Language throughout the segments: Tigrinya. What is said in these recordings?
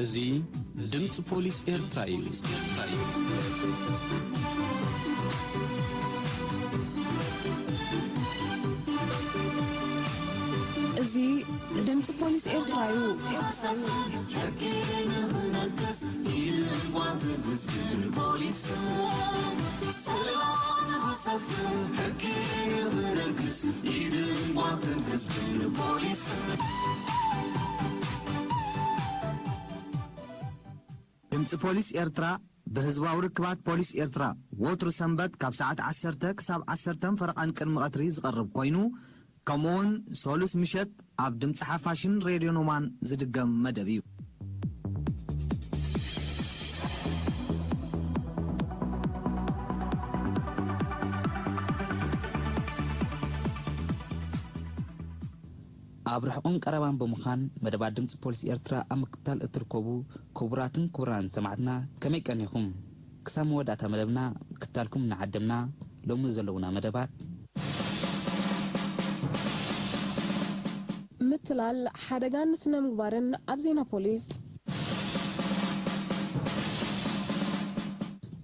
እዚ ድምፂ ፖሊስ ኤርትራ እዩ። እዚ ድምፂ ፖሊስ ኤርትራ እዩ። ሕጊ ንኽነግስ ኢድን ጓንትን ህዝብን ፖሊስን ሰላም ንኽሰፍን ሕጊ ንኽነግስ ኢድን ጓንትን ህዝብን ፖሊስን። ድምፂ ፖሊስ ኤርትራ ብህዝባዊ ርክባት ፖሊስ ኤርትራ ወትሩ ሰንበት ካብ ሰዓት ዓሰርተ ክሳብ ዓሰርተን ፈረቓን ቅድሚ ቀትሪ ዝቐርብ ኮይኑ፣ ከምኡውን ሰሉስ ምሸት ኣብ ድምፂ ሓፋሽን ሬድዮ ኖማን ዝድገም መደብ እዩ። ኣብ ርሑቕን ቀረባን ብምዃን መደባት ድምፂ ፖሊስ ኤርትራ ኣብ ምክትታል እትርከቡ ክቡራትን ክቡራን ሰማዕትና ከመይ ቀኒኹም? ክሳብ መወዳእታ መደብና ምክትታልኩም እናዓደምና ሎሚ ዘለዉና መደባት ምትላል ሓደጋን ስነ ምግባርን ኣብ ዜና ፖሊስ።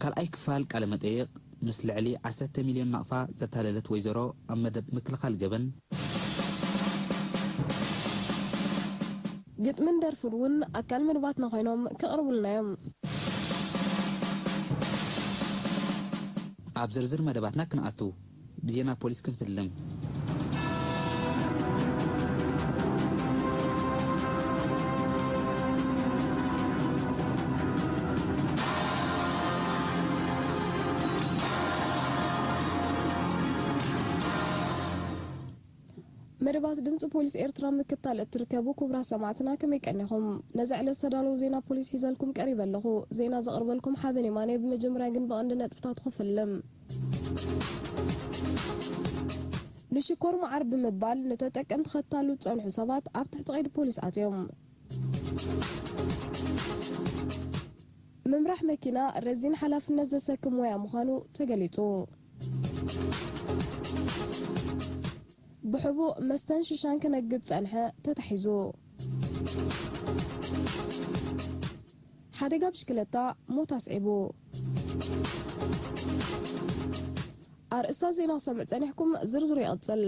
ካልኣይ ክፋል ቃለ መጠይቕ ምስ ልዕሊ ዓሰርተ ሚልዮን ናቕፋ ዘታለለት ወይዘሮ ኣብ መደብ ምክልኻል ገበን። ግጥምን ደርፍን እውን ኣካል መደባትና ኮይኖም ክቕርቡልና እዮም። ኣብ ዝርዝር መደባትና ክንኣቱ፣ ብዜና ፖሊስ ክንፍልም። መደባት ድምፂ ፖሊስ ኤርትራ ምክትታል እትርከቡ ክቡራት ሰማዕትና ከመይ ቀኒኹም? ነዚ ዕለት ዝተዳለዉ ዜና ፖሊስ ሒዘልኩም ቀሪበ ኣለኹ። ዜና ዘቕርበልኩም ሓበን የማነ። ብመጀመርያ ግን ብቐንዲ ነጥብታቱ ክፍልም። ንሽኮር መዓር ብምባል ንተጠቀምቲ ከታሉ ዝጸንሑ ሰባት ኣብ ትሕቲ ቀይዲ ፖሊስ ኣትዮም። ምምራሕ መኪና ረዚን ሓላፍነት ዘሰክም ሞያ ምዃኑ ተገሊጹ። ብሕቡእ መስተን ሽሻን ክነግድ ጸንሐ፣ ተታሒዙ። ሓደጋ ብሽክለታ ሞት ኣስዒቡ። ኣርእስታት ዜና ክሰምዑ ጸኒሕኩም፣ ዝርዝሩ ይቕጽል።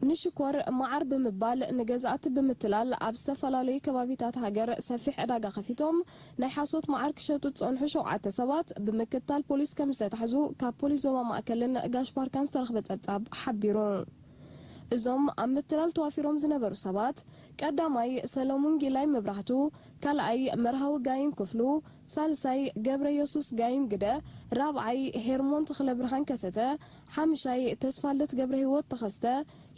ንሽኮር መዓር ብምባል ንገዛእቲ ብምትላል ኣብ ዝተፈላለዩ ከባቢታት ሃገር ሰፊሕ ዕዳጋ ከፊቶም ናይ ሓሶት መዓር ክሸጡ ዝጸንሑ ሸውዓተ ሰባት ብምክትታል ፖሊስ ከም ዝተታሕዙ ካብ ፖሊስ ዞባ ማእከልን ጋሽ ባርካን ዝተረኽበ ጸብጻብ ሓቢሩ። እዞም ኣብ ምትላል ተዋፊሮም ዝነበሩ ሰባት ቀዳማይ ሰሎሙን ጊላይ መብራህቱ፣ ካልኣይ መርሃዊ ጋይም ክፍሉ፣ ሳልሳይ ገብረየሱስ ጋይም ግደ፣ ራብዓይ ሄርሞን ተኽለብርሃን ከሰተ፣ ሓምሻይ ተስፋልደት ገብረሂወት ተኸስተ፣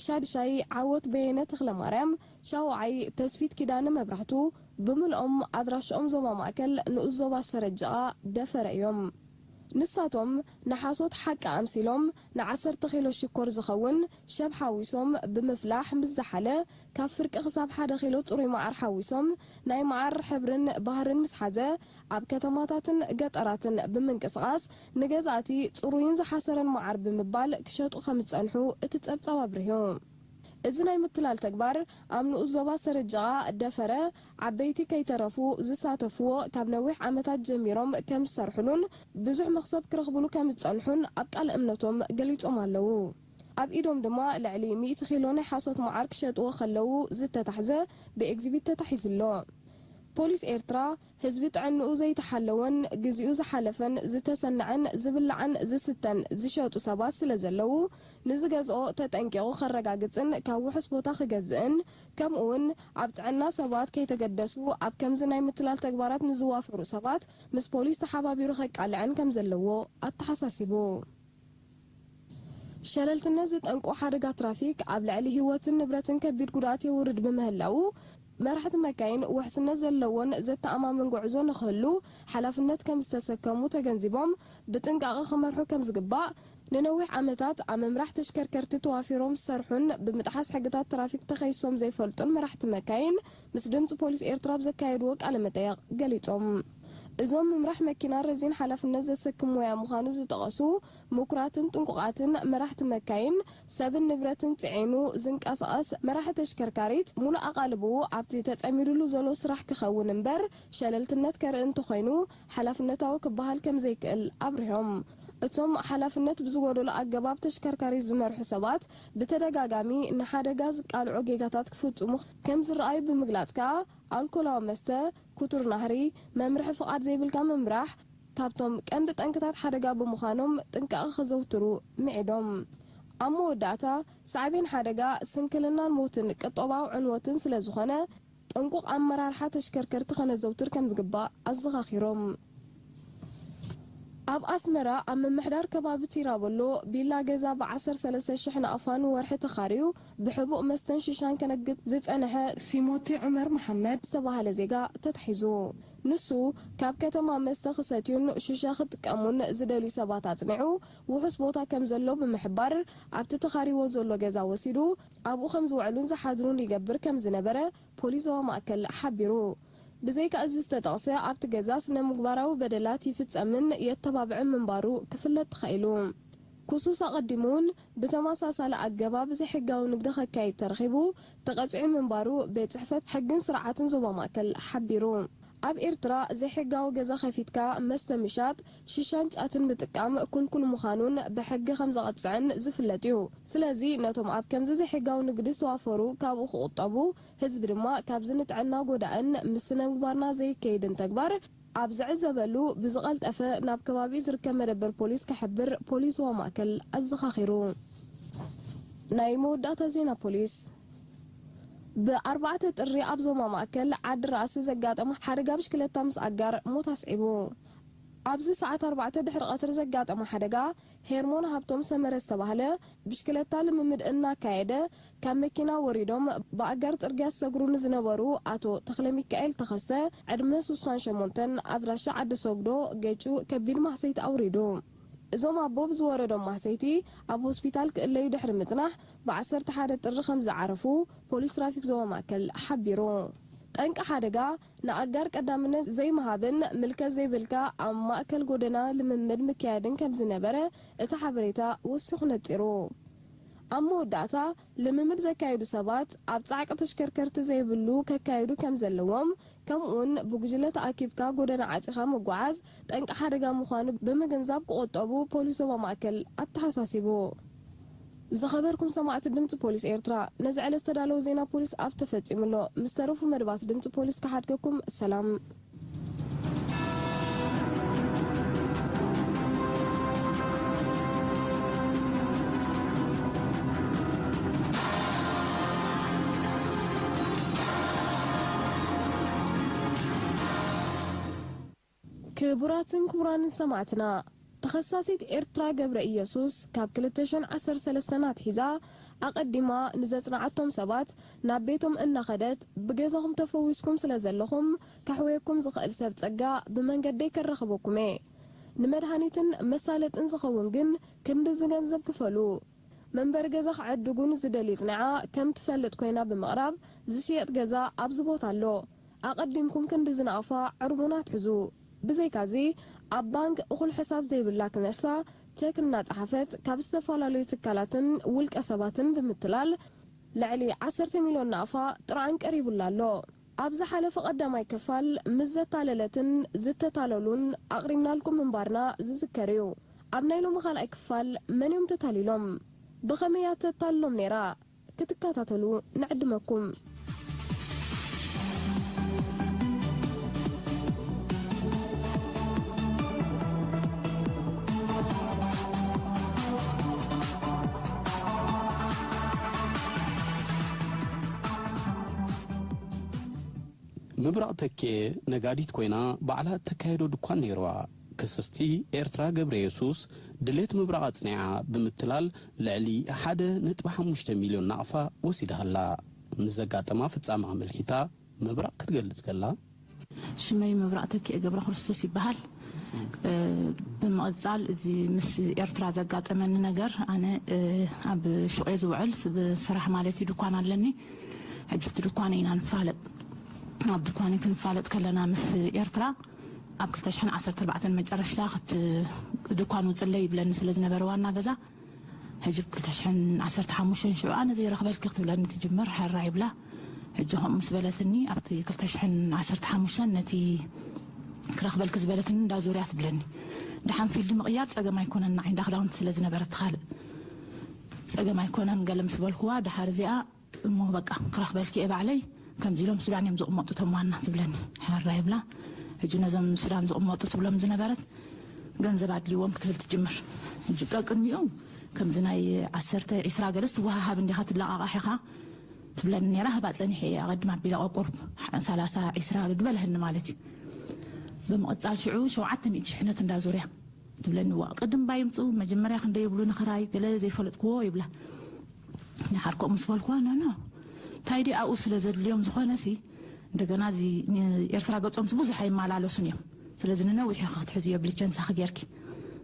ሻድሻይ ዓወት በየነ ተኽለማርያም፣ ሻውዓይ ተስፊት ኪዳነ መብራህቱ፣ ብምልኦም ኣድራሽኦም ዞባ ማእከል ንኡስ ዞባ ሰረጀቓ ደፈረ እዮም። ንሳቶም ንሓሶት ሓቂ ኣምሲሎም ንዓሰርተ ኪሎ ሽኮር ዝኸውን ሸብ ሓዊሶም ብምፍላሕ ምስ ዝሓለ፣ ካብ ፍርቂ ክሳብ ሓደ ኪሎ ጽሩይ መዓር ሓዊሶም ናይ መዓር ሕብርን ባህርን ምስ ሓዘ፣ ኣብ ከተማታትን ገጠራትን ብምንቅስቓስ ንገዛእቲ ጽሩይን ዝሓሰረን መዓር ብምባል ክሸጡ ከም ዝጸንሑ እቲ ጸብጻብ ኣብሪሁ። እዚ ናይ ምትላል ተግባር ኣብ ንኡስ ዞባ ሰረጀቓ ደፈረ ዓበይቲ ከይተረፉ ዝሳተፍዎ ካብ ነዊሕ ዓመታት ጀሚሮም ከም ዝሰርሕሉን ብዙሕ መኽሰብ ክረኽብሉ ከም ዝጸንሑን ኣብ ቃለ እምነቶም ገሊጾም ኣለዉ። ኣብ ኢዶም ድማ ልዕሊ ሚእቲ ኪሎ ናይ ሓሶት መዓር ክሸጥዎ ከለዉ ዝተታሕዘ ብኤግዚቢት ተታሒዙ ኣሎ። ፖሊስ ኤርትራ ህዝቢ ጥዕንኡ ዘይተሓለወን ግዜኡ ዝሓለፈን ዝተሰንዐን ዝብላዕን ዝስተን ዝሸጡ ሰባት ስለ ዘለዉ፣ ንዝገዝኦ ተጠንቂቑ ከረጋግጽን ካብ ውሑስ ቦታ ክገዝእን፣ ከምኡውን ኣብ ጥዕና ሰባት ከይተገደሱ ኣብ ከምዚ ናይ ምትላል ተግባራት ንዝዋፈሩ ሰባት ምስ ፖሊስ ተሓባቢሩ ከቃልዐን ከም ዘለዎ ኣተሓሳሲቡ። ሸለልትነት ዝጠንቁ ሓደጋ ትራፊክ ኣብ ልዕሊ ህይወትን ንብረትን ከቢድ ጉድኣት የውርድ ብምህላዉ፣ መራሕቲ መካይን ውሕስነት ዘለዎን ዘተኣማምን ጉዕዞ ንኽህሉ ሓላፍነት ከም ዝተሰከሙ ተገንዚቦም ብጥንቃቐ ክመርሑ ከም ዝግባእ፣ ንነዊሕ ዓመታት ኣብ ምምራሕ ተሽከርከርቲ ተዋፊሮም ዝሰርሑን ብምጥሓስ ሕግታት ትራፊክ ተኸይሶም ዘይፈልጡን መራሕቲ መካይን ምስ ድምፂ ፖሊስ ኤርትራ ኣብ ዘካየድዎ ቃለ መጠየቕ ገሊጾም። እዞም ምምራሕ መኪና ረዚን ሓላፍነት ዘሰክም ሞያ ምዃኑ ዝጠቐሱ ምኩራትን ጥንቁቓትን መራሕቲ መካይን፣ ሰብን ንብረትን ጽዒኑ ዝንቀሳቐስ መራሒ ተሽከርካሪት፣ ሙሉእ ኣቓልቦኡ ኣብቲ ተጸሚዱሉ ዘሎ ስራሕ ክኸውን እምበር፣ ሸለልትነት ከርኢ እንተኾይኑ፣ ሓላፍነታዊ ክበሃል ከም ዘይክእል ኣብሪሆም። እቶም ሓላፍነት ብዝጎደሎ ኣገባብ ተሽከርካሪት ዝመርሑ ሰባት፣ ብተደጋጋሚ ንሓደጋ ዝቃልዑ ጌጋታት ክፍጽሙ ከም ዝረኣዩ ብምግላጽ ከኣ፣ ኣልኮላዊ መስተ፣ ክቱር ናህሪ፣ መምርሒ ፍቓድ ዘይብልካ ምምራሕ፣ ካብቶም ቀንዲ ጠንቅታት ሓደጋ ብምዃኖም ጥንቃቐ ከዘውትሩ ምዒዶም። ኣብ መወዳእታ፣ ሳዕቤን ሓደጋ ስንክልናን ሞትን ቅጦባዊ ዕንወትን ስለ ዝኾነ፣ ጥንቁቕ ኣመራርሓ ተሽከርከርቲ ከነዘውትር ከም ዝግባእ ኣዘኻኺሮም። ኣብ ኣስመራ ኣብ ምምሕዳር ከባቢ ቲራበሎ ቢላ ገዛ ብ ዓሰርተ ሰለስተ ሽሕ ናቕፋ ንወርሒ ተኻርዩ ብሕቡእ መስተን ሽሻን ከነግድ ዝጸንሐ ሲሞቲ ዑመር መሓመድ ዝተባህለ ዜጋ ተታሒዙ። ንሱ ካብ ከተማ መስተ ክሰትዩን ሽሻ ክጥቀሙን ዝደልዩ ሰባት ኣጽኒዑ ውሑስ ቦታ ከም ዘሎ ብምሕባር ኣብቲ ተኻርይዎ ዘሎ ገዛ ወሲዱ ኣብኡ ከም ዝውዕሉን ዝሓድሩን ይገብር ከም ዝነበረ ፖሊስ ዞባ ማእከል ሓቢሩ። ብዘይካ እዚ ዝተጠቕሰ ኣብቲ ገዛ ስነ ምግባራዊ በደላት ይፍጸምን የተባብዕን ምንባሩ ክፍለጥ ተኻኢሉ። ክሱስ ኣቐዲሙ እውን ብተመሳሳሊ ኣገባብ ዘይሕጋዊ ንግዲ ከካይድ ተረኺቡ ተቐጺዑ ምንባሩ ቤት ጽሕፈት ሕግን ስርዓትን ዞባ ማእከል ሓቢሩ። ኣብ ኤርትራ ዘይሕጋዊ ገዛ ከፊትካ መስተ ምሻጥ፣ ሽሻን ጫትን ምጥቃም ክልኩል ምዃኑን ብሕጊ ከም ዘቐጽዕን ዝፍለጥ እዩ። ስለዚ ነቶም ኣብ ከምዚ ዘይሕጋዊ ንግዲ ዝተዋፈሩ ካብኡ ክቑጠቡ፣ ህዝቢ ድማ ካብዚ ንጥዕና ጎዳእን ምስ ስነ ምግባርና ዘይከይድን ተግባር ኣብ ዝዕዘበሉ ብዝቐልጠፈ ናብ ከባቢኡ ዝርከብ መደበር ፖሊስ ክሕብር ፖሊስ ዞባ ማእከል ኣዘኻኺሩ። ናይ መወዳእታ ዜና ፖሊስ። ብ ኣርባዕተ ጥሪ ኣብ ዞባ ማእከል ዓዲ ራእሲ ዘጋጠመ ሓደጋ ብሽክለታ ምስ ኣጋር ሞት ኣስዒቡ። ኣብዚ ሰዓት ኣርባዕተ ድሕሪ ቀትሪ ዘጋጠመ ሓደጋ ሄርሞን ሃብቶም ሰመረ ዝተባህለ ብሽክለታ ልምምድ እናካየደ ካብ መኪና ወሪዶም ብኣጋር ጽርግያ ዝሰግሩ ንዝነበሩ ኣቶ ተኽለሚካኤል ተኸስተ ዕድመ ስሳን ሸሞንተን ኣድራሻ ዓዲ ሶግዶ ገይጩ ከቢድ ማህሰይቲ ኣውሪዱ። እዞም ኣቦ ብዝወረዶም ማህሰይቲ ኣብ ሆስፒታል ክእለዩ ድሕሪ ምጽናሕ ብ ዓሰርተ ሓደ ጥሪ ከም ዝዓረፉ ፖሊስ ትራፊክ ዞባ ማእከል ሓቢሩ። ጠንቂ ሓደጋ ንኣጋር ቀዳምነት ዘይምሃብን ምልከት ዘይብልካ ኣብ ማእከል ጎደና ልምምድ ምክያድን ከም ዝነበረ እቲ ሓበሬታ ወሲኹ ነጺሩ። ኣብ መወዳእታ፣ ልምምድ ዘካየዱ ሰባት ኣብ ጻዕቂ ተሽከርከርቲ ዘይብሉ ከካይዱ ከም ዘለዎም፣ ከምኡውን ብጉጅለ ተኣኪብካ ጎደና ዓጺኻ ምጉዓዝ ጠንቂ ሓደጋ ምዃኑ ብምግንዛብ ክቑጠቡ ፖሊስ ዞባ ማእከል ኣተሓሳሲቡ። ዝኸበርኩም ሰማዕቲ ድምጺ ፖሊስ ኤርትራ፣ ነዚ ዕለት ዝተዳለወ ዜና ፖሊስ ኣብ ተፈጺሙ ኣሎ። ምስ ተረፉ መደባት ድምጺ ፖሊስ ክሓድገኩም። ሰላም። ክቡራትን ክቡራንን ሰማዕትና፣ ተኸሳሲት ኤርትራ ገብረ ኢየሱስ ካብ ክልተ ሽሕን ዓሰርተ ሰለስተን ኣትሒዛ ኣቐዲማ ንዘጽንዓቶም ሰባት ናብ ቤቶም እናኸደት፣ ብገዛኹም ተፈዊስኩም ስለ ዘለኹም፣ ከሕውየኩም ዝኽእል ሰብ ጸጋ ብመንገደይ ከራኽበኩም እየ። ንመድሃኒትን መሳለጥን ዝኸውን ግን ክንድዚ ገንዘብ ክፈሉ። መንበሪ ገዛ ክዕድጉ ንዝደልዩ ጽንዓ ከም ትፈልጥ ኮይና ብምቕራብ፣ ዝሽየጥ ገዛ ኣብዚ ቦታ ኣሎ። ኣቐዲምኩም ክንድዚ ናቕፋ ዕርቡን ኣትሕዙ። ብዘይካዚ፣ ኣብ ባንክ እኹል ሕሳብ ዘይብላ ክነሳ፣ ቸክ እናጸሓፈት ካብ ዝተፈላለዩ ትካላትን ውልቀ ሰባትን ብምትላል፣ ልዕሊ ዓሰርተ ሚልዮን ናቕፋ ጥርዓን ቀሪቡላ ኣሎ። ኣብ ዝሓለፈ ቀዳማይ ክፋል ምስ ዘታለለትን ዝተታለሉን ኣቕሪብናልኩም ምንባርና ዝዝከር እዩ። ኣብ ናይ ሎሚ ካልኣይ ክፋል መን እዮም ተታሊሎም? ብኸመይ እያ ተታልሎም ነይራ? ክትከታተሉ ንዕድመኩም። ምብራቕ ተኬ ነጋዲት ኮይና ባዕላ እተካየዶ ድኳን ነይርዋ። ክስስቲ ኤርትራ ገብረ የሱስ ድሌት ምብራቕ ኣጽኒዓ ብምትላል ልዕሊ ሓደ ነጥቢ ሓሙሽተ ሚልዮን ናቕፋ ወሲዳላ። ምስ ዘጋጠማ ፍጻመ ኣመልኪታ ምብራቕ ክትገልጽ ከላ፣ ሽመይ ምብራቕ ተኪኤ ገብረ ክርስቶስ ይበሃል። እ፣ ብምቕጻል እዚ ምስ ኤርትራ ዘጋጠመኒ ነገር፣ ኣነ፣ እ፣ ኣብ ሹቕ እየ ዝውዕል፣ ስ-፣ ብስራሕ ማለት እዩ፣ ድኳን ኣለኒ። ሕጂ ኣብቲ ድኳን ኢና ንፋለጥ። ኣብ ድኳን ክንፋለጥ ከለና ምስ ኤርትራ ኣብ ክልተ ሽሕን ዓሰርተ ኣርባዕተን መጨረሽታ ክት ድኳን ውፅለይ ይብለኒ ስለ ዝነበረ ዋና ገዛ፣ ሕጂ ብ ክልተ ሽሕን ዓሰርተ ሓሙሽተን ሽዑ ኣነ ዘይረኽበልኪ ክትብለኒ ትጅምር። ሕራ ይብላ። ሕጂ ከምኡ ምስ በለትኒ፣ ኣብቲ ክልተ ሽሕን ዓሰርተ ሓሙሽተን ነቲ ክረኽበልኪ ዝበለትኒ እንዳ ዙርያ ትብለኒ። ደሓን ፊልድ ምቕያር ጸገም ኣይኮነን፣ ንዓይ እንዳ ክዳውንቲ ስለ ዝነበረት ትኻልእ ጸገም ኣይኮነን ገለ ምስ በልክዋ፣ ደሓር እዚኣ እሞ በቃ ክረኽበልኪ እየ ባዕለይ፣ ከምዚ ኢሎም ሱዳን እዮም ዝቕመጡ እቶም ዋና ትብለኒ። ሕራ ይብላ። ሕጂ ነዞም ሱዳን ዝቕመጡ ትብሎም ዝነበረት ገንዘብ ኣድልይዎም ክትብል ትጅምር። ሕጂ ቀቅድሚኡ ከምዚ ናይ ዓሰርተ ዒስራ ገለስ ትወሃሃብ እንዲኻ ትለቓቓሕ ኢኻ ትብለኒ ነይራ። ህባ ጸኒሐ እየ ኣቐድም ኣቢለ ቆቁርብ ሰላሳ ዒስራ ዝበልሀኒ ማለት እዩ። ብምቕጻል ሽዑ ሸውዓተ ሚእቲ ሽሕ ነት እንዳ ዙርያ ትብለኒ። ዋ ቅድም ባይምፁ መጀመርያ ክንደ ይብሉ ንኽራይ ገለ ዘይፈለጥክዎ ይብላ። ንሓርኮም ምስ በልክዋ፣ ኖ ኖ፣ እንታይ ድዩ ኣብኡ ስለ ዘድልዮም ዝኾነ ሲ፣ እንደገና እዚ ንኤርትራ ገጾም ሲ ብዙሕ ኣይመላለሱን እዮም። ስለዚ ንነዊሕ ኢኻ ክትሕዝዮ ብልቸንሳኺ ጌርኪ።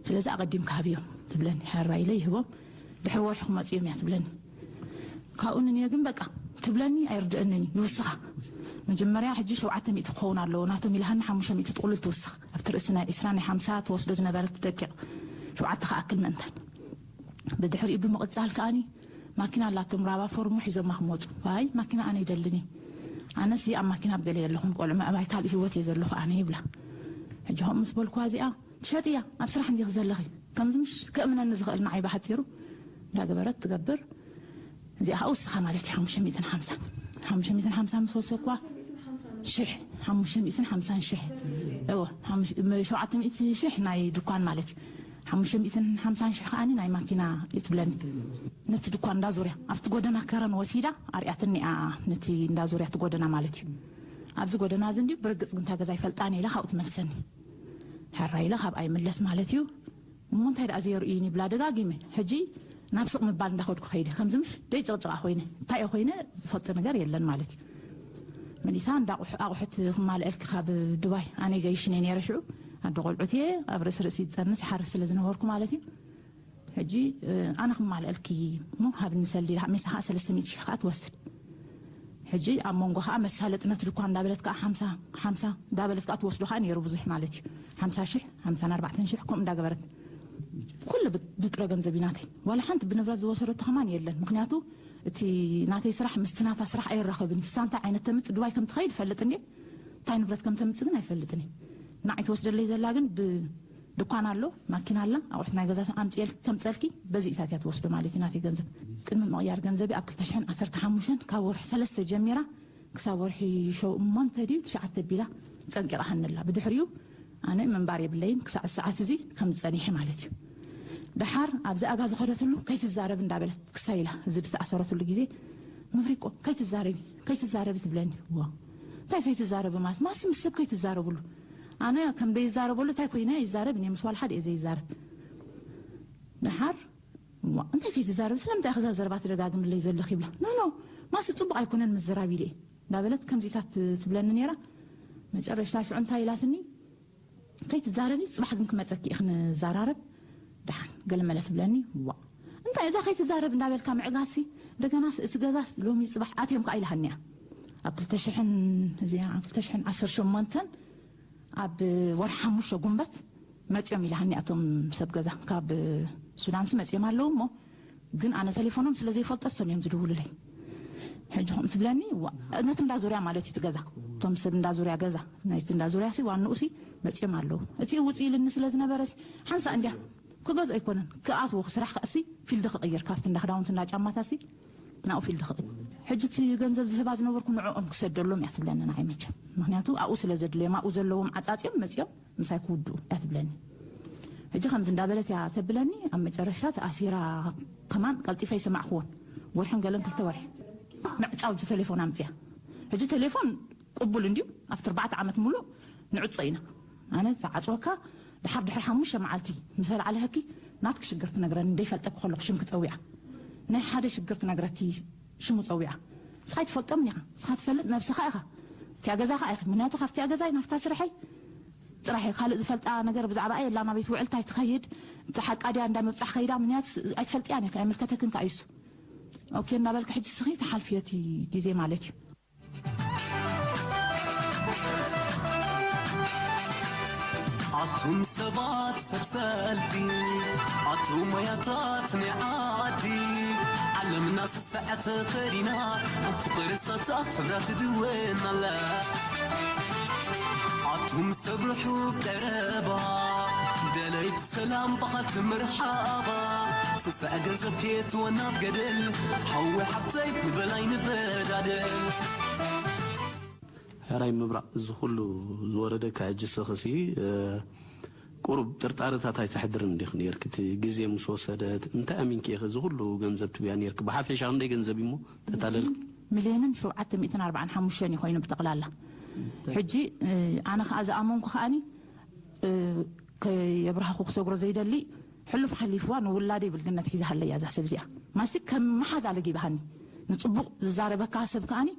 ስለዚ ኣቐዲምካ ሃብዮም ትብለኒ። ሕራይ ኢለ ይህቦም። ድሕሪ ወርሒ ክመጹ እዮም እያ ትብለኒ። ካብኡ ንንዮ ግን በቃ ትብለኒ ኣይርድአንን እዩ፣ ይውስኻ። መጀመርያ ሕጂ ሸውዓተ ሚእቲ ክኸውን ኣለዎ፣ ናቶም ኢልሃኒ ሓሙሽተ ሚእቲ ጥቕሉል ትውስኽ። ኣብቲ ርእሲ ናይ ዒስራ ናይ ሓምሳ ትወስዶ ዝነበረት ደቂቕ ሸውዓተ ክኣክል ምእንታን። ብድሕሪኡ ብምቕጻል ከኣኒ ማኪና ኣላቶም ራባ ፎርሞ ሒዞማ ክመጹ። ዋይ ማኪና ኣነ ይደልን እየ። ኣነሲ ኣብ ማኪና ኣብ ገለ የለኹን፣ ቆልዑ ምዕባይ ካልእ ህይወት እየ ዘለኹ ኣነ ይብላ። ሕጂ ከምኡ ምስ በልኩዋ እዚኣ ትሸጥያ ኣብ ስራሕ እንዲኺ ዘለኺ። ከምዚ ምሽ ከእምነኒ ዝኽእል ንዓይ ብሓጺሩ እንዳገበረት ትገብር። እዚኣ ከዓ ውስኻ ማለት እዩ ሓሙሽተ ሚእትን ሓምሳን። ሓሙሽተ ሚእትን ሓምሳን ምስ ወሰኳ ሽሕ፣ ሓሙሽተ ሚእትን ሓምሳን ሽሕ። እወ፣ ሓሙሽ-፣ ሸውዓተ ሚእቲ ሽሕ ናይ ድኳን ማለት እዩ። ሓሙሽተ ሚእትን ሓምሳን ሽሕ ከዓኒ ናይ ማኪና እዩ ትብለኒ። ነቲ ድኳን እንዳ ዙርያ ኣብቲ ጎደና ከረን ወሲዳ ኣርያትኒ እያ፣ ነቲ እንዳ ዙርያ እቲ ጎደና ማለት እዩ። ኣብዚ ጎደና እዚ እንዲዩ ብርግጽ ግን እታ ገዛ ይፈልጣን ኢላ ካብኡ ትመልሰኒ። ሕራይ ኢለ ካብኣ ይምለስ ማለት እዩ። እሞ እንታይ ደኣ ዘየርእዩኒ ይብላ ደጋጊመ። ሕጂ ናብ ስቕ ምባል እንዳኸድኩ ከይደ። ከምዚ ምሽ ደይ ጭቕጭቓ ኮይነ። እንታይ እየ ኮይነ ዝፈልጦ ነገር የለን ማለት እዩ። መሊሳ እንዳ ኣቑሑ-፣ ኣቑሑት ክማልአልኪ ካብ ዱባይ። ኣነ ገይሽነ ነይረ ሽዑ። ኣደ ቆልዑት እየ፣ ኣብ ርእሲ ርእሲ ዝጠንስ ይሓርስ ስለ ዝነበርኩ ማለት እዩ። ሕጂ፣ እ፣ ኣነ ክማልአልኪ እሞ ሃብኒ ሰልዲ ኢላ፣ ሜሳ ከዓ ሰለስተ ሚእቲ ሽሕ ከዓ ትወስድ። ሕጂ ኣብ መንጎ ከዓ መሳለጥነት ድኳን እንዳበለት ከዓ ሓምሳ፣ ሓምሳ እንዳበለት ከዓ ትወስዶ ከዓ ነይሩ ብዙሕ ማለት እዩ። ሓምሳ ሽሕ፣ ሓምሳን ኣርባዕተን ሽሕ ከምኡ እንዳገበረት። ኩሉ ብ-፣ ብጥረ ገንዘብ እዩ ናተይ። ዋላ ሓንቲ ብንብረት ዝወሰደቶ ከማን የለን። ምኽንያቱ እቲ ናተይ ስራሕ ምስቲ ናታ ስራሕ ኣይራኸብን እዩ። እሳ እንታይ ዓይነት ተምጽእ ድባይ ከም ትኸይድ እፈልጥ እንዴ? እንታይ ንብረት ከም ተምጽእ ግን ኣይፈልጥን እየ። ንዓይ ትወስደለይ ዘላ ግን ብ-፣ ድኳን ኣሎ፣ ማኪና ኣላ፣ ኣቑሑት ናይ ገዛ ኣምጽኤል-፣ ከምጸልኪ በዚ ኢሳት እያ ትወስዶ ማለት እዩ ናተይ ገንዘብ። ቅድሚ ምቕያር ገንዘቢ ኣብ ክልተ ሽሕን ዓሰርተ ሓሙሽተን ካብ ወርሒ ሰለስተ ጀሚራ ክሳብ ወርሒ ሸው-፣ እሞ እንተ ድዩ ትሽዓተ ቢላ ጸንቂቓ ሃንላ። ብድሕሪኡ ኣነ ምንባር የብለይን ክሳዕ ሰዓት እዚ ከም ዝጸኒሐ ማለት እዩ። ደሓር ኣብዚ ኣጋ ዝኸደትሉ ከይትዛረብ እንዳበለት ክሳይላ እዚ ዝተኣሰረትሉ ግዜ፣ "መብሪቆ ከይትዛረቢ፣ ከይትዛረቢ" ትብለኒ። ዋ እንታይ ከይትዛረቢ ማለት ማስ ምስ ሰብ ከይትዛረብሉ? ኣነ ከም ዘይዛረበሉ እንታይ ኮይነ ይዛረብ እኔ ምስ ዋል ሓደ እየ ዘይዛረብ። ደሓር ዋ እንታይ ከይትዛረቢ ስለምንታይ ከዛ ዘረባ ትደጋግምለይ ዘለኺ ይብላ። ኖ ኖ ማስ ጽቡቕ ኣይኮነን ምዝራብ ኢለ እየ እንዳበለት ከምዚታት ትብለኒ ነይራ። መጨረሽታ ሽዑ እንታይ ኢላትኒ? "ከይትዛረቢ ጽባሕ ግን ክመጸኪ እየ ክንዛራረብ ደሓን" ገለ መለ ትብለኒ። ዋ እንታይ እዛ ከይትዛረብ እንዳበልካ ምዕጋሲ እንደገና እቲ ገዛስ ሎሚ ጽባሕ ኣትዮም ከኣ ኢልሃኒ እያ። ኣብ ክልተ ሽሕን እዚኣ ኣብ ክልተ ሽሕን ዓሰርተ ሸሞንተን ኣብ ወርሒ ሓሙሽተ ጉንበት መጺኦም ኢልሃኒ እያ። እቶም ሰብ ገዛ ካብ ሱዳንሲ መጺኦም ኣለዉ እሞ ግን ኣነ ቴሌፎኖም ስለ ዘይፈልጦ እሶም እዮም ዝድውሉለይ። ሕጂ ከምኡ ትብለኒ ዋ ነቲ እንዳ ዙርያ ማለት እዩ እቲ ገዛ እቶም ሰብ እንዳ ዙርያ ገዛ ናይቲ እንዳ ዙርያ ሲ ዋንኡ ሲ መጺኦም ኣለዉ። እቲ ውጽእ ኢልኒ ስለ ዝነበረ ሲ ሓንሳእ እንድያ ክገዝኦ ኣይኮነን ክኣትዎ ክስራሕ ከእሲ ፊልድ ክቕይር ካብቲ እንዳ ክዳውንቲ እንዳ ጫማታ ሲ ናብኡ ፊልድ ክቕይር። ሕጂ እቲ ገንዘብ ዝህባ ዝነበርኩ ንዕኦም ክሰደሎም እያ ትብለኒ ንዓይ መቸም ምኽንያቱ ኣብኡ ስለ ዘድልዮም ኣብኡ ዘለዎም ዓጻጽዮም መጺኦም ምሳይ ክውድኡ እያ ትብለኒ። ሕጂ ከምዚ እንዳበለት እያ ተብለኒ ኣብ መጨረሽታ ተኣሲራ ከማን ቀልጢፈ ይሰማዕክዎን ወርሕን ገለን ክልተ ወርሒ ምዕጻው እቲ ቴሌፎን ኣምፅያ። ሕጂ ቴሌፎን ቅቡል እንድዩ ኣብቲ ኣርባዕተ ዓመት ሙሉእ ንዕጾ ኢና። ኣነ ዝዓፅወካ ድሓር ድሕሪ ሓሙሽተ መዓልቲ ምስ ኣልዓልሀኪ ናትኪ ሽግር ትነግረኒ እንደይፈልጠኪ ከለኩ ሽምኪ ፀዊዓ ናይ ሓደ ሽግር ትነግረኪ ሽሙ ጸዊዓ ንስኻ ኣይትፈልጦምን ኢኻ ንስኻ ትፈልጥ ነብስኻ ኢኻ እቲኣ ገዛኻ ኢኺ ምክንያቱ ካብቲኣ ገዛይ ናብታ ስርሐይ ጥራሕ እየ ካልእ ዝፈልጣ ነገር ብዛዕባኣ የላ ናበይ ትውዕል ታይ ትኸይድ እቲ ሓቃ ድያ እንዳ ምብጻሕ ኸይዳ ምክንያቱ ኣይትፈልጥያን ኢኺ ኣይምልከተክን ከኣ እዩ እሱ ኦኬ እንዳበልኪ ሕጂ ንስኺ ትሓልፍዮ እቲ ግዜ ማለት እዩ ኣቱም ሰባት ሰብ ሰልፊ፣ ኣቱም ሞያታት ናይ ዓዲ፣ ዓለምና ስስዐት ከሪና፣ ኣብ ፍቕሪ ሳታ ሕብራ ትድወን ኣላ። ኣቱም ሰብ ርሑቕ ቀረባ፣ ደለይቲ ሰላም ብኻት ምርሓባ፣ ስስዐ ገንዘብ ከየትወና ኣብ ገደል፣ ሓዊ ሓፍተይ ንበላይ ንበዳደል። ሕራይ ምብራቕ እዚ ኩሉ ዝወረደካ ሕጂ ስኽሲ ቁሩብ ጥርጣረታት ኣይተሕድርን እንዲኽ ነርክ እቲ ግዜ ምስ ወሰደት እንታይ ኣሚንክ ኢኺ እዚ ኩሉ ገንዘብ ትብያ ነርክ ብሓፈሻ ክንደይ ገንዘብ እሞ ተታለልክ ሚልዮንን ሸውዓተ ሚእትን ኣርባዓን ሓሙሽተን እዩ ኮይኑ ብጠቕላላ ሕጂ ኣነ ከዓ ዝኣመንኩ ከዓኒ ከየብርሃኹ ክሰግሮ ዘይደሊ ሕሉፍ ሓሊፍዋ ንውላደይ ብልግነት ሒዛ ሃለያ እዛ ሰብ እዚኣ ማሲ ከም መሓዛ ለጊባሃኒ ንፅቡቕ ዝዛረበካ ሰብ ከዓኒ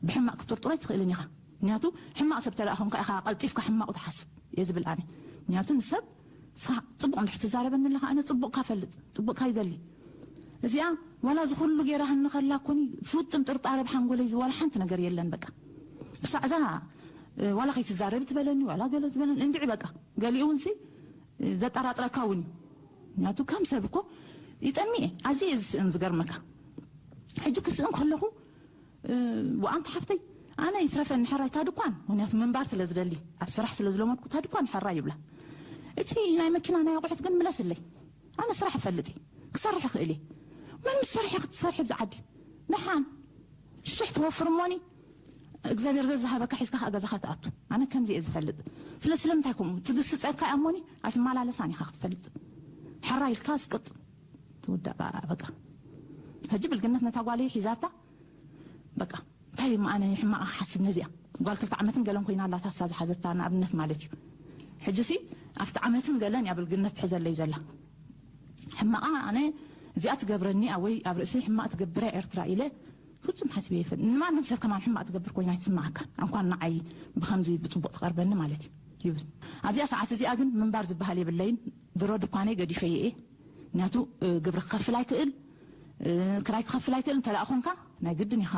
ብሕማቕ ክትጥርጥሮ ኣይትኽእልን ኢኻ ምክንያቱ ሕማቕ ሰብ ተደኣ ኮንካ ኢኻ ቀልጢፍካ ሕማቑ ትሓስብ እየ ዝብል ኣነ ምክንያቱ ንሰብ ንስኻ ፅቡቕ እንድሕር ትዛረበኒ ኣለኻ ኣነ ፅቡቕካ ፈልጥ ፅቡቕካ ይደሊ እዚኣ ዋላ እዚ ኩሉ ገይራ ህኒ ከላ ኮኒ ፍጹም ጥርጣረ ብሓንጎለይ ዝዋላ ሓንቲ ነገር የለን በቃ ክሳዕ እዛ ዋላ ከይትዛረቢ ትበለኒ ዋላ ገለ ትበለኒ እንድዒ በቃ ገሊኡ እውን ሲ ዘጠራጥረካ እውን እዩ ምክንያቱ ከም ሰብ እኮ ይጠሚ እየ ኣዝየ እየ ዝስእን ዝገርመካ ሕጂ ክስእን ከለኹ ወኣንቲ ሓፍተይ ኣነ ይትረፈኒ ሕራይ እታ ድኳን ምክንያቱ ምንባር ስለ ዝደሊ ኣብ ስራሕ ስለ ዝለመድኩ እታ ድኳን ሕራይ ይብላ እቲ ናይ መኪና ናይ ኣቑሑት ግን ምለስለይ ኣነ ስራሕ እፈልጥ እየ ክሰርሕ እኽእል እየ መን ምስ ሰርሐ ክትሰርሒ ብዚ ዓዲ ደሓን ሽሕ ትወፍር እሞኒ እግዚኣብሔር ዘዝሃበካ ሒዝካ ከዓ ገዛኻ ትኣቱ ኣነ ከምዚ እየ ዝፈልጥ ስለ ስለምንታይ ከምኡ ትግስፀካ እያ እሞኒ ኣይትመላለሳን ኢኻ ክትፈልጥ ሕራይ ኢልካ ስቅጥ ትውዳእ በቃ ሕጂ ብልግነት ነታ ጓለይ ሒዛታ በቃ እንታይ እሞ ኣነ ሕማቕ ክሓስብ ነዚኣ ጓል ክልተ ዓመትን ገለን ኮይና ኣላ ታሳ ዝሓዘታ ንኣብነት ማለት እዩ ሕጂ ሲ ኣብቲ ዓመትን ገለን እያ ብልግነት ትሕዘለይ ዘላ ሕማቓ ኣነ እዚኣ ትገብረኒ ወይ ኣብ ርእሲ ሕማቕ ትገብር እያ ኤርትራ ኢለ ፍጹም ሓስበ ይፈልጥ ንማንም ሰብ ከማን ሕማቕ ትገብር ኮይና ኣይትስምዓካን ኣንኳን ንዓይ ብኸምዚ ብጽቡቕ ትቐርበኒ ማለት እዩ ይብል ኣብዚኣ ሰዓት እዚኣ ግን ምንባር ዝበሃል የብለይን ድሮ ድኳነይ ገዲፈ እየ ምክንያቱ ግብሪ ክኸፍል ኣይክእል ክራይ ክኸፍል ኣይክእል እንተ ደኣ ኾንካ ናይ ግድን ኢኻ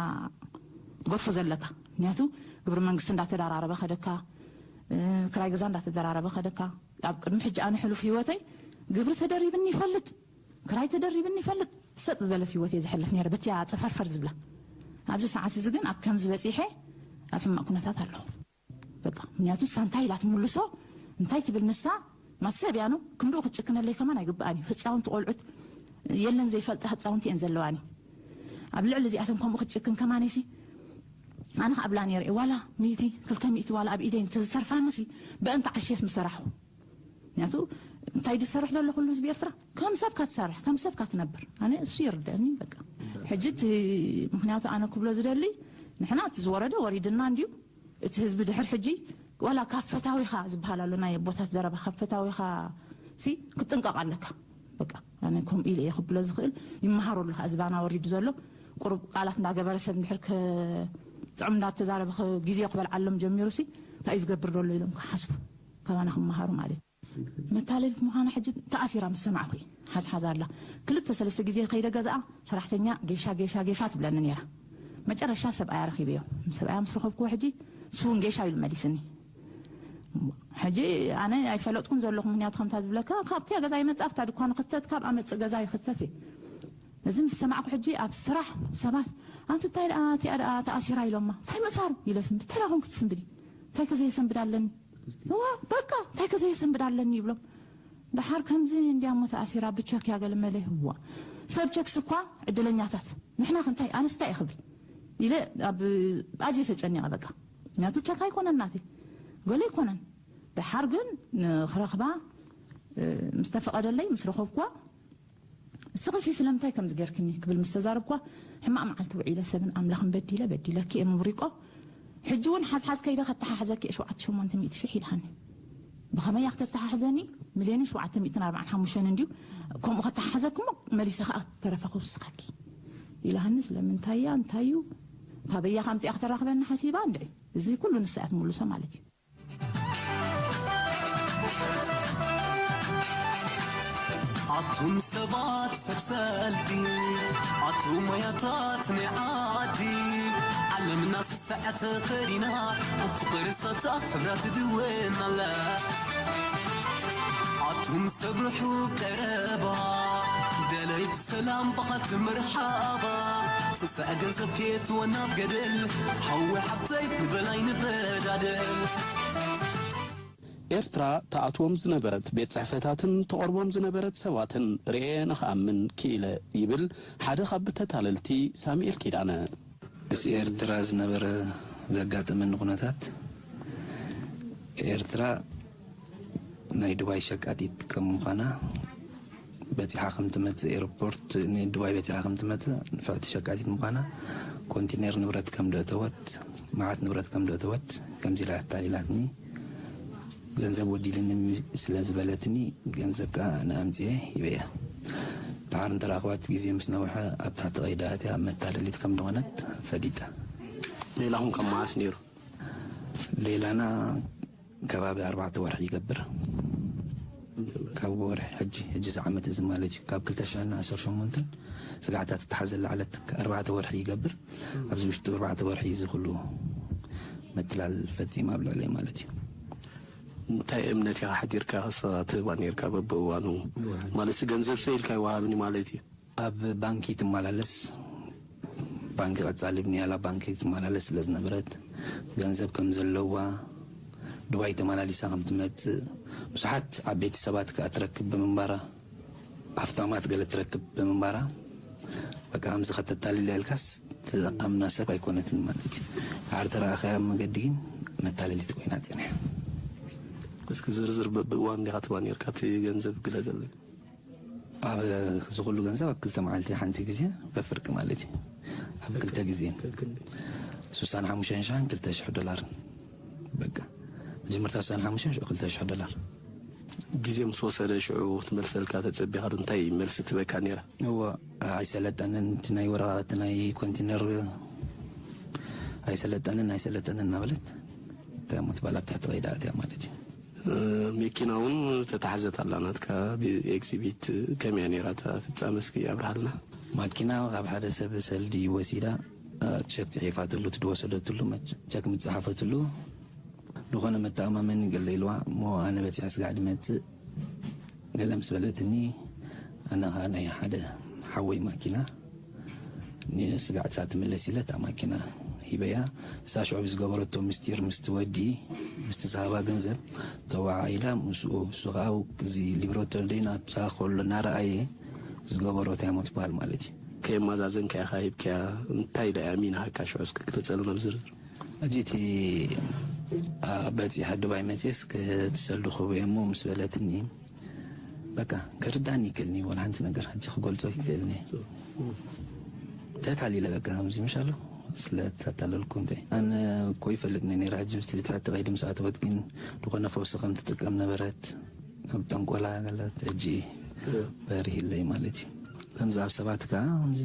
ትገድፎ ዘለካ ምክንያቱ ግብሪ መንግስቲ እንዳተደራረበ ከደካ ክራይ ገዛ እንዳተደራረበ ከደካ ኣብ ቅድሚ ሕጂ ኣነ ሕሉፍ ህይወተይ ግብሪ ተደሪብኒ ይፈልጥ ክራይ ተደሪብኒ ይፈልጥ ሰጥ ዝበለት ህይወት እየ ዝሕልፍ ነይረ በቲያ ፀፈርፈር ዝብላ ኣብዚ ሰዓት እዚ ግን ኣብ ከምዚ በፂሐ ኣብ ሕማቅ ኩነታት ኣለኹ በቃ ምክንያቱ እሳ እንታይ ኢላ ትምልሶ እንታይ ትብል ንሳ ማሰብ እያ ነው ክንድኡ ክትጭክነለይ ከማን ኣይግብኣን እዩ ህፃውንቲ ቆልዑት የለን ዘይፈልጣ ህፃውንቲ እየን ዘለዋኒ ኣብ ልዕሊ እዚኣተን ከምኡ ክትጭክን ከማነይሲ ኣነ ከኣብላ ነይረ ዋላ ሚእቲ ክልተ ሚእቲ ዋላ ኣብ ኢደይ እንተዝተርፋንሲ በእንተ ዓሽየስ ምሰራሕኹ ምክንያቱ እንታይ ዝሰርሕ ዘሎ ኩሉ ህዝቢ ኤርትራ ከም ሰብ ካትሰርሕ ከም ሰብ ካትነብር ኣነ እሱ ይርደአኒ በቃ ሕጂ እቲ ምክንያቱ ኣነ ክብሎ ዝደሊ ንሕና እቲ ዝወረደ ወሪድና እንድዩ እቲ ህዝቢ ድሕር ሕጂ ዋላ ካብ ፈታዊኻ ዝበሃል ኣሎ ናይ ኣቦታት ዘረባ ካብ ፈታዊኻ ሲ ክትጥንቀቕ ኣለካ በቃ ኣነ ከምኡ ኢለ እየ ክብሎ ዝኽእል ይመሃሩ ኣለካ እዚ ባና ወሪዱ ዘሎ ቁሩብ ቃላት እንዳገበረ ሰብ እንድሕር ጥዑም እንዳተዛረበ ግዜ ክበልዓሎም ጀሚሩ ሲ እንታይ እዩ ዝገብር ዘሎ ኢሎም ክሓስቡ ካባና ክመሃሩ ማለት እዩ መታለሊት ምዃና ሕጂ ተኣሲራ ምስ ሰማዕኩ ሓዝሓዝ ኣላ ክልተ ሰለስተ ግዜ ከይደ ገዛኣ ሰራሕተኛ ጌሻ ጌሻ ጌሻ ትብለኒ ነይራ መጨረሻ ሰብኣያ ረኺበዮ ሰብኣያ ምስ ረኸብክዎ ሕጂ ስውን ጌሻ ኢሉ መሊስኒ ሕጂ ኣነ ኣይፈለጥኩን ዘለኹ ምክንያቱ ከምታ ዝብለካ ካብቲ ገዛ ይመፅእ ኣብታ ድኳን ክተት ካብ ኣመፅእ ገዛ ይክተት እየ እዚ ምስ ሰማዕኩ ሕጂ ኣብ ስራሕ ሰባት ኣንቲ እንታይ ደኣ እቲኣ ደኣ ተኣሲራ ኢሎማ እንታይ ምእሳሩ ኢለ ስንብድ እንታይ ደኣ ኮንኩ ትስንብዲ እንታይ ከዘየሰንብድ ኣለኒ እዋ በቃ እንታይ ከዘየሰንብድ ኣለኒ ይብሎም ደሓር ከምዚ እንዲያ እሞ ተኣሲራ ብቸክ እያ ገለ መለ እዋ ሰብ ቸክስ እኳ ዕድለኛታት ንሕና ክንታይ ኣነስ እንታይ ክብል ኢለ ኣብ ኣዝየ ተጨኒቐ በቃ ምክንያቱ ቸክ ኣይኮነን ናተይ ገለ ኣይኮነን ደሓር ግን ንክረኽባ ምስ ተፈቐደለይ ምስ ረኸብኩዋ እስኺሲ ስለምንታይ ከምዚ ጌርክኒ ክብል ምስ ተዛረብኳ ሕማቕ መዓልቲ ውዒለ ሰብን ኣምላኽን በዲለ በዲለኪ እየ ምብሪቆ ሕጂ እውን ሓዝሓዝ ከይደ ከተሓሕዘኪ እየ ሸውዓተ ሸሞንተ ሚእቲ ሽሕ ኢልሃኒ ብኸመይ እያ ክተተሓሕዘኒ ሚልዮንን ሸውዓተ ሚእትን ኣርባዓን ሓሙሽተን እንድዩ ከምኡ ከተሓሕዘኪ እሞ መሊሰ ከዓ ተረፈ ክውስኸኪ ኢልሃኒ ስለምንታይ እያ እንታይ እዩ ካበያ ከምፂኣ ክተራኽበኒ ሓሲባ እንድዒ እዚ ኩሉ ንሳ እያ ትምልሶ ማለት እዩ ኣቱም ሰባት ሰብ ሰልፊ ኣቱም ሞያታት ናይ ዓዲ ዓለምና ሰዓት ኸዲና ኣብ ፍቕሪ ሳታ ሕብራ ትድወን ኣላ። ኣቱም ሰብ ርሑቕ ቀረባ ደለይቲ ሰላም ብኻት መርሓባ። ስስዐ ገንዘብ ከየትወና ኣብ ገደል ሓዊ ሓፍተይ ንበላይ ንበዳደል። ኤርትራ ትኣትዎም ዝነበረት ቤት ጽሕፈታትን ትቐርቦም ዝነበረት ሰባትን ርእየ ንኽኣምን ክኢለ ይብል ሓደ ካብ ተታለልቲ ሳሙኤል ኪዳነ። ምስ ኤርትራ ዝነበረ ዘጋጠመኒ ኩነታት፣ ኤርትራ ናይ ዱባይ ሸቃጢት ከም ምዃና፣ በጺሓ ከም ትመጽእ፣ ኤርፖርት ንዱባይ በጺሓ ከም ትመጽእ፣ ንፍዕቲ ሸቃጢት ምዃና፣ ኮንቲነር ንብረት ከም ደእተወት፣ መዓት ንብረት ከም ደእተወት ከምዚ ኢላ ኣታሊላትኒ። ገንዘብ ወዲልኒ ስለ ዝበለትኒ፣ ገንዘብ ከኣ ንኣምጽኤ ሂበያ። ደሓር እንተረኣኽዋት፣ ግዜ ምስ ነውሐ ኣብ ትሕቲ ቀይዲ ኣትያ መታለሊት ከም ዝኾነት ፈሊጠ። ሌላኹም ካብ መዓስ ነይሩ? ሌላና ከባቢ ኣርባዕተ ወርሒ ይገብር። ካብ ወርሒ ሕጂ፣ ሕጂ እዚ ዓመት እዚ ማለት እዩ፣ ካብ ክልተ ሽሕን ዓሰርተ ሸሞንተን ስጋዕታት እተሓዘላ ዕለት ኣርባዕተ ወርሒ ይገብር። ኣብዚ ውሽጢ ኣርባዕተ ወርሒ እዚ ኩሉ ምትላል ፈጺመ ኣብ ልዕለይ ማለት እዩ። እንታይ እምነት ኢኻ ሓዲርካ ክሳ ትህባ ነርካ በብእዋኑ? ማለት ገንዘብ ሰ ኢልካ ይወሃብኒ ማለት እዩ? ኣብ ባንኪ ትመላለስ፣ ባንኪ ቀጻሊ ብንያላ ባንኪ ትመላለስ ስለ ዝነበረት፣ ገንዘብ ከም ዘለዋ፣ ዱባይ ተመላሊሳ ከም ትመጽእ፣ ብዙሓት ዓበይቲ ሰባት ከኣ ትረክብ ብምንባራ፣ ሃፍታማት ገለ ትረክብ ብምንባራ፣ በቃ ከምዚ ከተታልል ኢልካስ ትኣምና ሰብ ኣይኮነትን ማለት እዩ። ደሓር ተረኣኻያ ኣብ መገዲ ግን መታለሊት ኮይና ጸኒሓ። እስኪ ዝርዝር በብእዋን ዲኻ ትባ ነርካ እቲ ገንዘብ ግለጸለይ? ኣብ እዚ ኩሉ ገንዘብ ኣብ ክልተ መዓልቲ ሓንቲ ግዜ በፍርቂ ማለት እዩ። ኣብ ክልተ ግዜ ስሳን ሓሙሽተን ሽሕን ክልተ ሽሕ ዶላርን፣ በቃ መጀመርታ ስሳን ሓሙሽተን ሽዑ ክልተ ሽሕ ዶላር። ግዜ ምስ ወሰደ ሽዑ ክትመልሰልካ ተጸቢኻ ዶ እንታይ መልሲ ትበካ ነይራ? እወ፣ ኣይሰለጠንን፣ እቲ ናይ ወረቓ፣ እቲ ናይ ኮንቲነር ኣይሰለጠንን፣ ኣይሰለጠንን እናበለት እንታይ እሞ ትበሃል ኣብ ትሕቲ ቀይዳ ኣትያ ማለት እዩ። መኪና እውን ተታሕዘት ኣላ ናትካ ብኤግዚቢት። ከመይ እያ ነይራ እታ ፍጻመ እስኪ ኣብርሃልና። ማኪና ካብ ሓደ ሰብ ሰልዲ ወሲዳ፣ ቸክ ጽሒፋትሉ፣ እቲ ድወሰደትሉ ቸክ ምጽሓፈትሉ ዝኾነ መተኣማመኒ ገለ ኢልዋ እሞ ኣነ በጺሐ ስጋዕ ድመጽእ ገለ ምስ በለትኒ፣ ኣነ ኸኣ ናይ ሓደ ሓወይ ማኪና ንስጋዕታ ትምለስ ኢለ እታ ማኪና ሂበያ። እሳ ሽዑ ብዝገበረቶ ምስጢር ምስቲ ወዲ ምስቲ ዝሃባ ገንዘብ ተወዓዒላ ምስኡ፣ እሱ ኸኣ እዚ ሊብረቶ ደይና ኣብሳ ከሎ እናረኣየ ዝገበሮ እንታይ እሞ ትበሃል ማለት እዩ። ከየማዛዘንካ ኢኻ ሂብካያ። እንታይ ኢላ እያ ኣሚናሃካ ሽዑ እስኪ ግለጸልና ብዝርዝር። ሕጂ እቲ በጺሐ ዱባይ መጺኤስ ክትሰልዱ ክህቡ እየ እሞ ምስ በለትኒ በቃ ክርዳኒ ይክእልኒ ወላ ሓንቲ ነገር ሕጂ ክገልጾ ይክእልኒ ተታሊለ በቃ ከምዚ ምሽ ኣሎ ስለ ተታለልኩ እንታይ ኣነ እኮ ይፈልጥኒ ነይረ ሕጂ ብቲ ትሕቲ ቀይዲ ምስ ኣተወት ግን ዝኾነ ፈውሲ ከም ትጥቀም ነበረት ኣብ ጠንቆላ ገለት ሕጂ በሪሂለይ ማለት እዩ ከምዚ ኣብ ሰባት ከዓ ከምዚ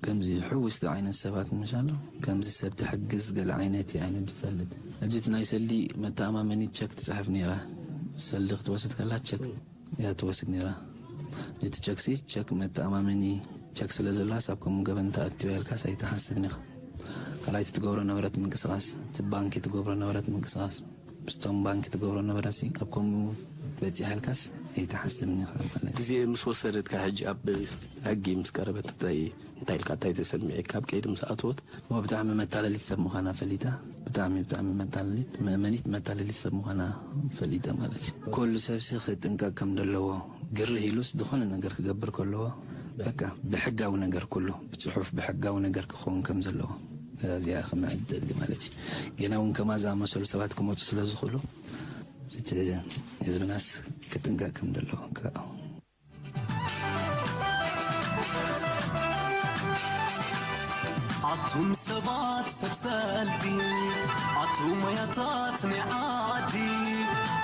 ከምዚ ሕውስቲ ዓይነት ሰባት ምሽ ኣሎ ከምዚ ሰብ ትሕግዝ ገለ ዓይነት እየ ኣነ ዝፈልጥ ሕጂ እቲ ናይ ሰልዲ መተኣማመኒ ቸክ ትፅሕፍ ነይራ ሰልዲ ክትወስድ ከላ ቸክ እያ ትወስድ ነይራ። እቲ ቸክሲ ቸክ መተኣማመኒ ቸክ ስለ ዘለዋ ሳብ ከምኡ ገበን ተኣትዮ ኢልካስ ኣይትሓስብን ኢኻ። ካልኣይቲ ትገብሮ ነበረት ምንቅስቃስ፣ እቲ ባንኪ ትገብሮ ነበረት ምንቅስቃስ፣ ምስቶም ባንኪ ትገብሮ ነበረሲ ኣብ ከምኡ በፂሓ ኢልካስ ኣይትሓስብን ኢኻ ማለት እዩ። ግዜ ምስ ወሰደትካ ሕጂ ኣብ ሕጊ ምስ ቀረበት እንታይ እንታይ ኢልካ እንታይ ተሰሚዒካ ኣብ ቀይዲ ምስ ኣተወት? እሞ ብጣዕሚ መታለሊት ሰብ ምዃና ፈሊጠ። ብጣዕሚ ብጣዕሚ መታለሊት መእመኒት መታለሊት ሰብ ምዃና ፈሊጠ ማለት እዩ። ኩሉ ሰብሲ ክጥንቀቅ ከም ዘለዎ ግርህ ኢሉስ ዝኾነ ነገር ክገብር ከለዎ በቃ ብሕጋዊ ነገር ኩሉ ብፅሑፍ ብሕጋዊ ነገር ክኸውን ከም ዘለዎ እዚኣ ክምዕድ ደሊ ማለት እዩ። ገና እውን ከማ ዝኣመሰሉ ሰባት ክመፁ ስለ ዝኽእሉ እቲ ህዝብናስ ክጥንቀቅ ከም ዘለዎ ኣቱም ሰባት ሰብ ሰልዲ ኣቱም ሞያታት ናይ ዓዲ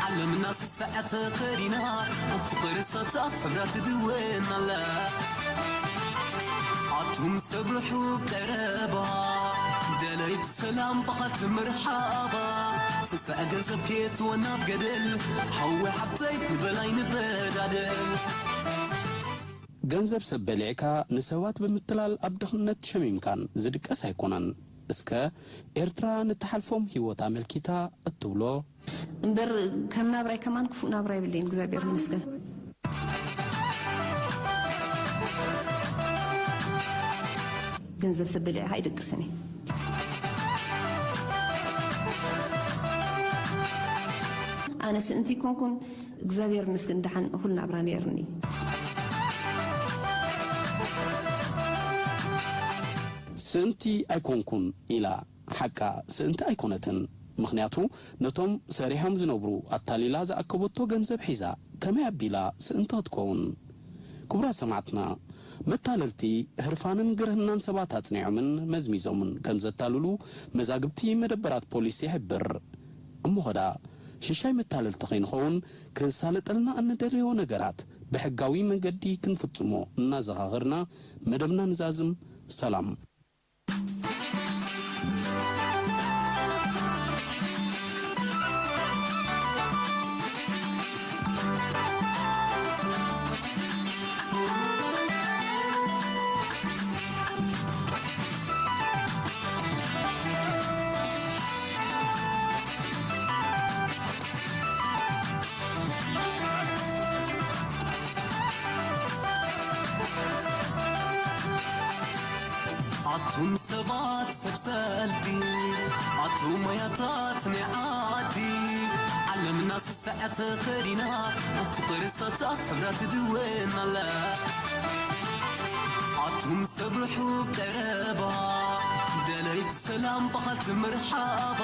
ዓለምና ስስዐ ተኸዲና ኣብ ፍቕሪ ሳታ ሕብራ ትድወን ኣላ ኣቱም ሰብ ርሑቕ ቀረባ ደለይቲ ሰላም ብኻት መርሓባ ስስዐ ገንዘብ ከየትወና ኣብ ገደል ሓወይ ሓፍተይ ንበላይ ንበዳደል ገንዘብ ሰብ በሊዕካ ንሰባት ብምትላል ኣብ ድኽነት ሸሚምካን ዝድቀስ ኣይኮነን። እስከ ኤርትራ ንትሓልፎም ህይወት ኣመልኪታ እትብሎ። እምበር ከም ናብራይ ከማን ክፉእ ናብራ የብለይን እግዚኣብሔር ይመስገን። ገንዘብ ሰብ በሊዕኻ ኣይደቅስን እየ። ኣነ ስእንቲ ይኮንኩን እግዚኣብሔር ይመስገን ደሓን እኹል ናብራ ነይርኒ። ስእንቲ ኣይኮንኩን ኢላ። ሓቃ ስእንቲ ኣይኮነትን። ምኽንያቱ ነቶም ሰሪሖም ዝነብሩ ኣታሊላ ዝኣከበቶ ገንዘብ ሒዛ ከመይ ኣቢላ ስእንቲ ክትከውን? ክቡራት ሰማዕትና፣ መታለልቲ ህርፋንን ግርህናን ሰባት ኣጽኒዖምን መዝሚዞምን ከም ዘታልሉ መዛግብቲ መደበራት ፖሊስ ይሕብር። እሞ ኸዳ ሽሻይ መታለልቲ ከይንኸውን ክሳለጠልና እንደልዮ ነገራት ብሕጋዊ መንገዲ ክንፍጽሞ እናዘኻኸርና መደብና ንዛዝም። ሰላም። ኣቱም ሰባት ሰብ ሰልፊ፣ ኣቱም ሞያታት ናይ ዓዲ፣ ዓለምና ስስዐት ኸዲና፣ ኣብ ፍቕሪ ሰታ ሕብረት ትድወን ኣላ። ኣቱም ሰብ ርሑቕ ቀረባ፣ ደለይቲ ሰላም ብኻልቲ መርሓባ፣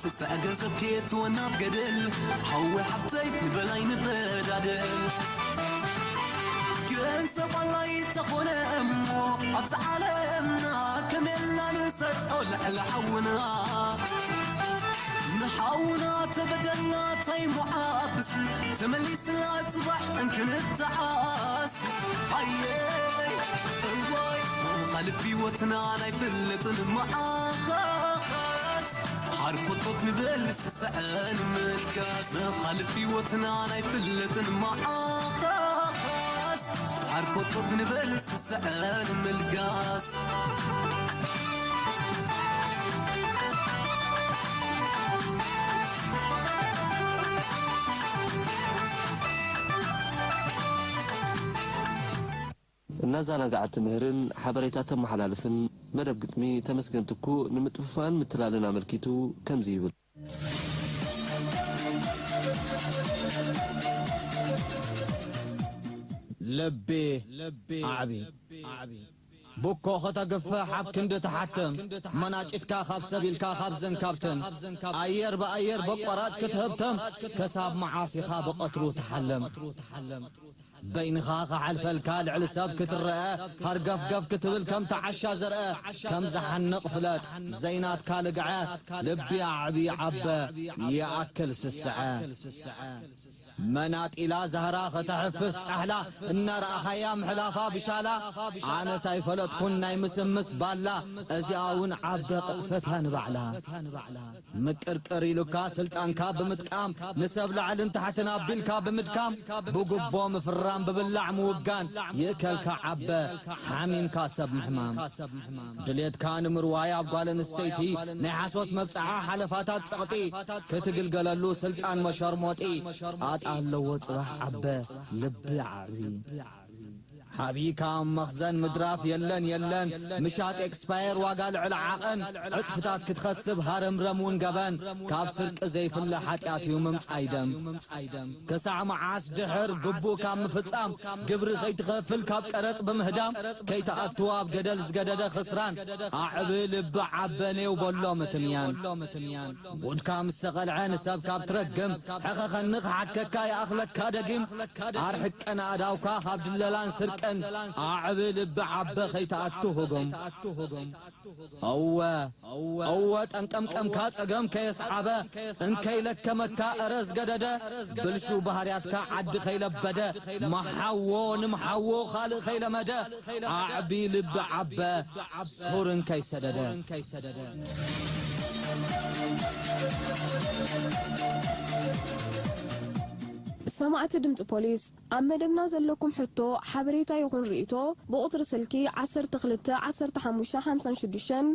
ስስዐ ገንዘብ ከየእትወና ኣብ ገደል፣ ሓወይ ሓፍተይ ንበል ኣይንበዳደል። ገንዘብ ኣድላይ ተኾነ እሞ ኣብዚ ዓለምና ከም የላ ንሰርዖ ልዕሊ ሓውና። ንሓውና ተበደልና ታይ ሞዓብስ ተመሊስና ጽባሕ እንክንተዓስ። ኣየ እዋይ መኻልፍ ህይወትና ናይ ፍልጥን መዓኻስ ሓርኮቶት ንበል ስስዐን ምልጋስ መኻልፍ ህይወትና ናይ ፍልጥን መዓኻስ ሓርኮቶት ንበል ስስዐን ምልጋስ። እናዛናጋዐት ትምህርን ሓበሬታ ተመሓላልፍን መደብ ግጥሚ ተመስገን ትኩእ ንምጥፍፋእን ምትላልን ኣመልኪቱ ከምዚ ይብል። ልቢ ኣዕቢ። ቡኮ ከተግፍሕ ኣብ ክንዲ ትሓትም፣ መናጭትካ ካብ ሰብ ኢልካ ካብ ዘንካብትን፣ ኣየር ብኣየር በቆራጭ ክትህብትም፣ ክሳብ መዓስ ኢኻ ብቐትሩ ትሓልም? በይንኻ ክሓልፈልካ ልዕሊ ሰብ ክትረአ፣ ሃርገፍገፍ ክትብል ከም ተዓሻ ዘርአ፣ ከም ዝሓንቕ ፍለጥ፣ ዘይናትካ ልግዐ፣ ልቢ ኣዕቢ ዓበ፣ ይኣክል ስስዐ። መናጢላ ዛህራ ከተሕፍስ ጻሕላ፣ እናረኣኻያ ምሕላፋ ብሻላ፣ ኣነስ ኣይፈለጥኩን ናይ ምስምስ ባላ፣ እዚኣ እውን ዓበ ቅጥፈት እያ ንባዕላ። ምቅርቅር ኢሉካ ስልጣንካ ብምጥቃም፣ ንሰብ ላዕልን ታሕትን ኣቢልካ ብምድካም፣ ብጉቦ ምፍራም ብብላዕ ምውጋን፣ ይእከልካ ዓበ ሓሚምካ ሰብ ምሕማም። ድሌትካ ንምርዋይ ኣብ ጓል ኣንስተይቲ፣ ናይ ሓሶት መብጽዓ ሓለፋታት ጸቕጢ፣ ክትግልገለሉ ስልጣን መሸርሞጢ፣ ጣጣ ኣለዎ ጽባሕ ዓበ ልቢ ዓቢ። ሓቢካ ኣብ መኽዘን ምድራፍ የለን የለን፣ ምሻጥ ኤክስፓየር ዋጋ ልዕሊ ዓቐን፣ ዕጽፍታት ክትኸስብ ሃረምረም እውን ገበን፣ ካብ ስርቂ ዘይፍለ ሓጢኣት እዩ ምምጻይ ደም። ክሳዕ መዓስ ድሕር ግቡእ ካብ ምፍጻም፣ ግብሪ ከይትኸፍል ካብ ቀረጽ ብምህዳም፣ ከይትኣቱ ኣብ ገደል ዝገደደ ክስራን፣ ኣዕቢ ልቢ ዓበ ኔው በሎ ምትምያን። ጉድካ ምስ ተቐልዐ ንሰብ ካብ ትረግም፣ ሕኸኸኒ ክሓከካ ይኣኽለካ ደጊም። ኣርሕቀን ኣእዳውካ ካብ ድለላን ስርቅን፣ ኣዕቢ ልቢ ዓበ ከይትኣቱ ህጉም። እወ እወ ጠንቀምቀምካ ጸገም ከየስዓበ፣ እንከይለከመካ እረ ዝገደደ፣ ብልሹ ባህርያትካ ዓዲ ከይለበደ፣ መሓዎ ንምሓዎ ካልእ ከይለመደ፣ ኣዕቢ ልቢ ዓበ ሱርን ከይሰደደ። ሰማዕቲ ድምፂ ፖሊስ፣ ኣብ መደብና ዘለኩም ሕቶ፣ ሓበሬታ ይኹን ርእይቶ ብቁፅሪ ስልኪ ዓሰርተ ክልተ ዓሰርተ ሓሙሽተ ሓምሳን ሽዱሽተን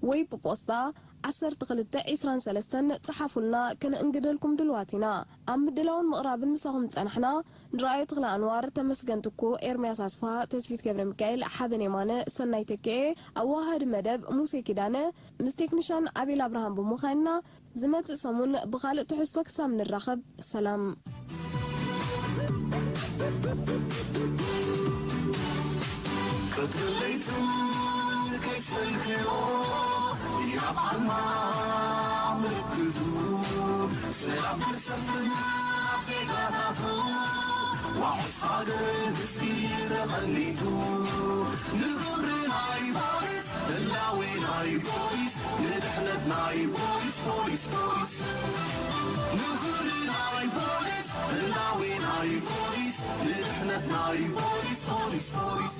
ወይ ብፖስታ ዓሰርተ ክልተ ዒስራን ሰለስተን ጸሓፉልና፣ ከነእንግደልኩም ድልዋት ኢና። ኣብ ምድላውን ምቕራብን ምሳኹም ዝጸናሕና ንረኣዮ ተኽለ ኣንዋር፣ ተመስገን ትኩ፣ ኤርምያስ ኣስፍሃ፣ ተስፊት ገብረ ሚካኤል፣ ሓበን የማነ፣ ሰናይ ተክኤ፣ ኣወሃሃዲ መደብ ሙሴ ኪዳነ፣ ምስ ቴክኒሻን ኣቤል ኣብርሃም ብምዃንና፣ ዝመጽእ ሰሙን ብኻልእ ትሕዝቶ ክሳብ ንራኸብ፣ ሰላም። ቀትርን ለይትን ከይሰልክዮ፣ ያብ ዓድና ምልክቱ፣ ሰላም ክሰፍን ኣብ ዜጋታቱ፣ ዋሕስ ሃገር ህዝቢ ተቐኒቱ፣ ንኽብሪ ናይ ፖሊስ፣ ህላዌ ናይ ፖሊስ፣ ንድሕነት ናይ ፖሊስ፣ ፖሊስ፣ ፖሊስ። ንኽብሪ ናይ ፖሊስ፣ ህላዌ ናይ ፖሊስ፣ ንድሕነት ናይ ፖሊስ፣ ፖሊስ፣ ፖሊስ።